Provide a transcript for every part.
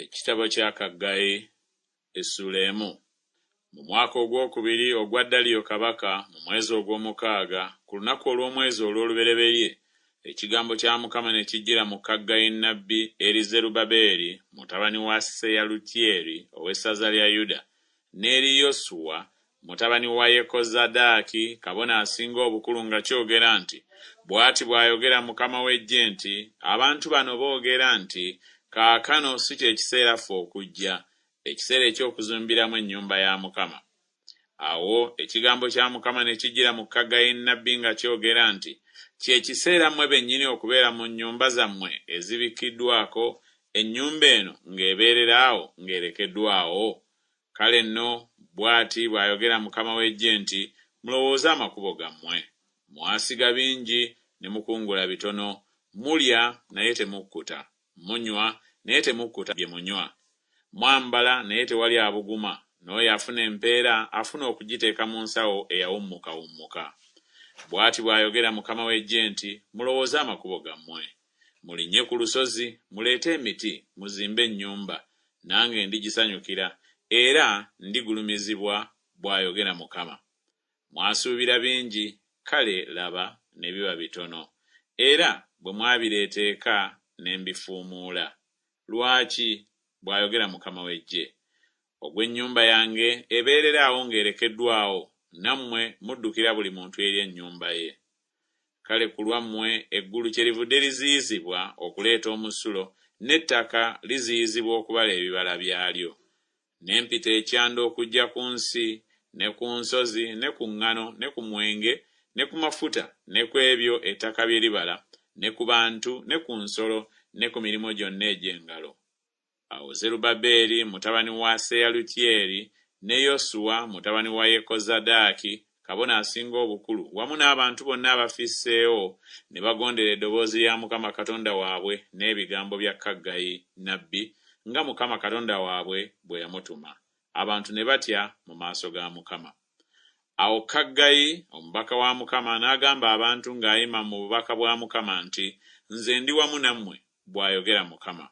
Ekitabo kya Kaggayi essuula emu. Mu mwaka ogwokubiri ogwa Daliyo kabaka, mu mwezi ogw'omukaaga, ku lunaku olw'omwezi olw'olubereberye, ekigambo kya Mukama ne kijjira mu Kaggayi nnabbi eri Zerubbaberi mutabani wa Seyalutyeri ow'essaza lya Yuda, n'eri Yoswa mutabani wa Yekozadaaki kabona asinga obukulu nga kyogera nti, Bw'ati bw'ayogera Mukama w'eggye nti, Abantu bano boogera nti, Kaakano si kye kiseera ffe okujja, ekiseera eky'okuzimbiramu ennyumba ya Mukama. Awo ekigambo kya Mukama ne kijjira mu Kaggayi nnabbi nga kyogera nti, Kye kiseera mmwe bennyini okubeera mu nnyumba zammwe ezibikkiddwako, ennyumba eno ng'ebeerera awo ng'erekeddwa awo? Kale nno bw'ati bw'ayogera Mukama w'eggye nti, Mulowooze amakubo gammwe. Mwasiga bingi, ne mukungula bitono, mulya, naye temukkuta, munywa, naye temukkuta bye munywa. Mwambala, naye tewali abuguma, n'oyo afuna empeera afuna okugiteeka mu nsawo eyawummukawummuka. Bw'ati bw'ayogera Mukama w'eggye nti, Mulowooze amakubo gammwe. Mulinnye ku lusozi, muleete emiti, muzimbe ennyumba, nange ndigisanyukira, era ndigulumizibwa, bw'ayogera Mukama. Mwasuubira bingi, kale, laba, ne biba bitono, era bwe mwabireeta eka ne mbifuumuula. Lwaki? bw'ayogera Mukama w'eggye. Ogw'ennyumba yange ebeerera awo ng'erekeddwa awo, nammwe muddukira buli muntu eri ennyumba ye. Kale ku lwammwe eggulu kyerivudde liziyizibwa okuleeta omusulo, n'ettaka liziyizibwa okubala ebibala byalyo. Ne mpita ekyanda okujja ku nsi, ne ku nsozi, ne ku ŋŋano, ne ku mwenge, ne ku mafuta, ne ku ebyo ettaka bye libala, ne ku bantu, ne ku nsolo, ne ku mirimu gyonna egy'engalo. Awo Zerubbaberi mutabani wa Seyalutyeri ne Yoswa mutabani wa Yekozadaaki kabona asinga obukulu wamu n'abantu bonna abafisseewo ne bagondera eddoboozi lya Mukama Katonda waabwe n'ebigambo bya Kaggayi nnabbi, nga Mukama Katonda waabwe bwe yamutuma. Abantu ne batya mu maaso ga Mukama. Awo Kaggayi omubaka wa Mukama n'agamba abantu ng'ayima mu bubaka bwa Mukama nti, Nze ndi wamu nammwe, bw'ayogera Mukama.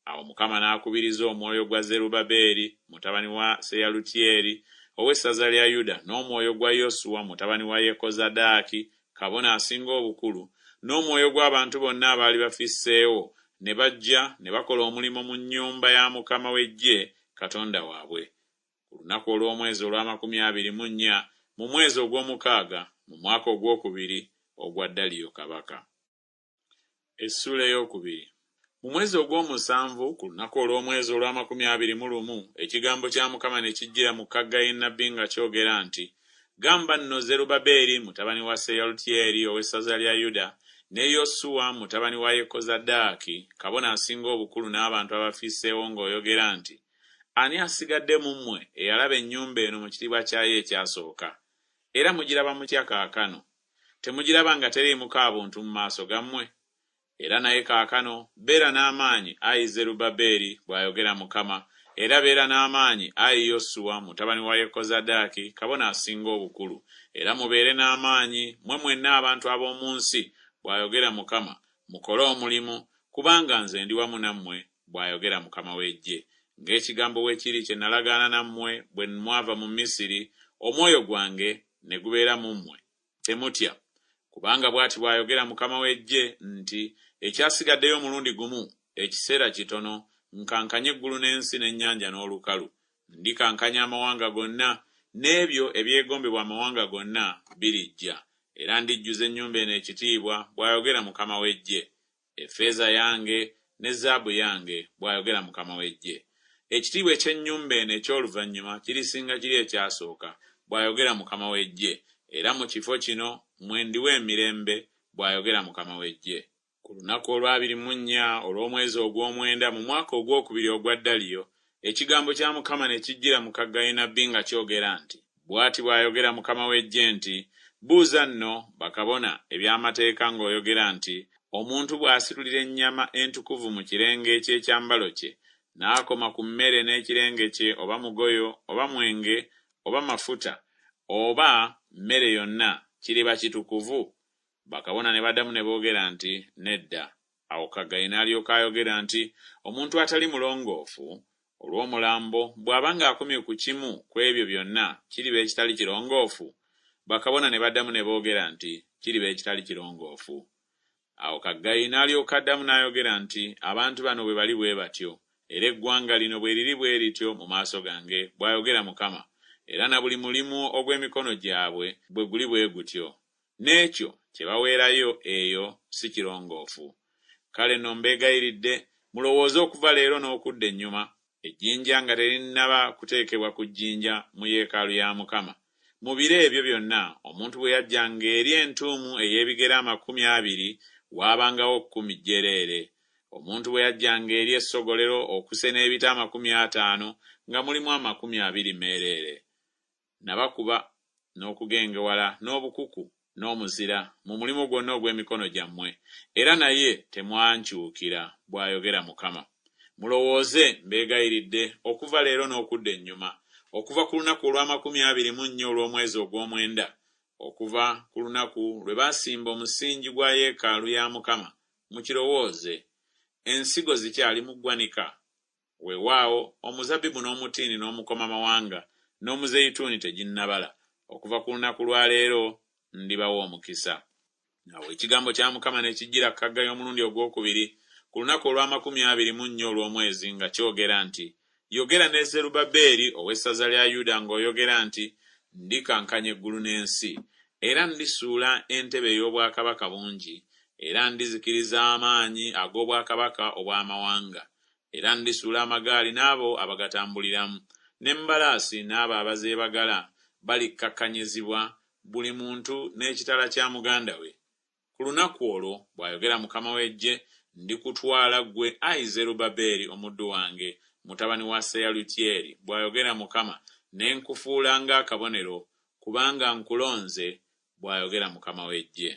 Awo Mukama n'akubiriza omwoyo gwa Zerubbaberi mutabani wa Seyalutyeri ow'essaza lya Yuda n'omwoyo gwa Yoswa mutabani wa Yekozadaaki kabona asinga obukulu n'omwoyo gw'abantu bonna abaali bafisseewo, ne bajja ne bakola omulimu mu nnyumba ya Mukama w'eggye Katonda waabwe. Ku lunaku olw'omwezi olw'amakumi abiri mu nnya, mu mwezi ogw'omukaaga, mu mwaka ogwokubiri ogwa Daliyo kabaka. Essuula ey'okubiri. Mu mwezi ogw'omusanvu, ku lunaku olw'omwezi olw'amakumi abiri mu lumu, ekigambo kya Mukama ne kijjira mu Kaggayi nnabbi nga kyogera nti, Gamba nno Zerubbaberi mutabani wa Seyalutyeri ow'essaza lya Yuda, ne Yosuwa mutabani wa Yekozadaaki kabona asinga obukulu n'abantu abafisseewo ng'oyogera nti, Ani asigadde mu mmwe eyalaba ennyumba eno mu kitiibwa kyayo ekyasooka? Era mugiraba mutya kaakano? Temugiraba nga teriimu kaabuntu mu maaso gammwe? Era naye kaakano beera n'amaanyi, ayi Zerubbaberi, bw'ayogera Mukama, era beera n'amaanyi, ayi Yosuwa mutabani wa Yekozadaaki kabona asinga obukulu, era mubeere n'amaanyi, mmwe mwenna abantu ab'omu nsi, bw'ayogera Mukama, mukole omulimu, kubanga nze ndi wamu nammwe, bw'ayogera Mukama w'eggye. Ng'ekigambo bwe kiri kye nalagaana nammwe bwe mwava mu Misiri, omwoyo gwange ne gubeera mu mmwe, temutya. Kubanga bw'ati bw'ayogera Mukama w'eggye nti, Ekyasigaddeyo omulundi gumu, ekiseera kitono, nkankanye eggulu n'ensi n'ennyanja n'olukalu. Ndikankanya amawanga gonna, n'ebyo ebyegombebwa amawanga gonna birijja, era ndijjuza ennyumba eno ekitiibwa, bw'ayogera Mukama w'eggye. Effeeza yange ne zaabu yange, bw'ayogera Mukama w'eggye. Ekitiibwa eky'ennyumba eno eky'oluvannyuma kirisinga kiri ekyasooka, bw'ayogera Mukama w'eggye, era mu kifo kino mwe ndiwa emirembe, bw'ayogera Mukama w'eggye. Ku lunaku olw'abiri mu nnya olw'omwezi ogw'omwenda mu mwaka ogw'okubiri ogwa Daliyo, ekigambo kya Mukama ne kijjira mu Kaggayi nnabbi nga kyogera nti. Bw'ati bw'ayogera Mukama w'eggye nti, Buuza nno bakabona eby'amateeka ng'oyogera nti, Omuntu bw'asitulira ennyama entukuvu mu kirenge ky'ekyambalo kye, n'akoma ku mmere n'ekirenge kye oba mugoyo oba mwenge oba mafuta oba mmere yonna, kiriba kitukuvu? Bakabona ne baddamu ne boogera nti, Nedda. Awo Kaggayi n'alyoka ayogera nti, Omuntu atali mulongoofu olw'omulambo bw'aba ng'akomye ku kimu ku ebyo byonna kiriba ekitali kirongoofu? Bakabona ne baddamu ne boogera nti, Kiriba ekitali kirongoofu. Awo Kaggayi n'alyoka addamu n'ayogera nti, Abantu bano bwe bali bwe batyo, era eggwanga lino bwe liri bwe lityo mu maaso gange, bw'ayogera Mukama, era na buli mulimu ogw'emikono gyabwe bwe guli bwe gutyo, n'ekyo kye baweerayo eyo si kirongoofu. Kale nno mbeegayiridde, mulowooze okuva leero n'okudda ennyuma, ejjinja nga terinnaba kuteekebwa ku jjinja mu yeekaalu ya Mukama. Mu biro ebyo byonna omuntu bwe yajjanga eri entuumu ey'ebigere 20, waabangawo kkumi jjereere. Omuntu bwe yajjanga eri essogolero okusena ebita 50, nga mulimu 20 meereere. Nabakuba n'okugengewala n'obukuku n'omuzira mu mulimu gwonna ogw'emikono gyammwe, era naye temwankyukira, bw'ayogera Mukama. Mulowooze, mbeegayiridde, okuva leero n'okudda ennyuma, okuva ku lunaku olw'amakumi abiri mu nnya olw'omwezi ogw'omwenda, okuva ku lunaku lwe baasimba omusingi gwa yeekaalu ya Mukama, mukirowooze. Ensigo zikyali mu ggwanika? Weewaawo, omuzabbibu n'omutiini n'omukomamawanga n'omuzeyituuni teginnabala, okuva ku lunaku lwa leero ndibawa omukisa. Awo ekigambo kya Mukama ne kijjira Kaggayi omulundi ogw'okubiri ku lunaku olw'amakumi abiri mu nnya olw'omwezi nga kyogera nti, Yogera ne Zerubbaberi ow'essaza lya Yuda ng'oyogera nti, Ndikankanya eggulu n'ensi, era ndisuula entebe ey'obwakabaka bungi, era ndizikiriza amaanyi ag'obwakabaka obw'amawanga, Era ndisuula amagaali n'abo abagatambuliramu, n'embalaasi n'abo abazeebagala balikkakkanyizibwa, buli muntu n'ekitala kya muganda we. Ku lunaku olwo, bw'ayogera Mukama w'eggye, ndikutwala ggwe, ai Zerubbaberi omuddu wange, mutabani wa Seyalutyeri, bw'ayogera Mukama, ne nkufuula ng'akabonero, kubanga nkulonze, bw'ayogera Mukama w'eggye.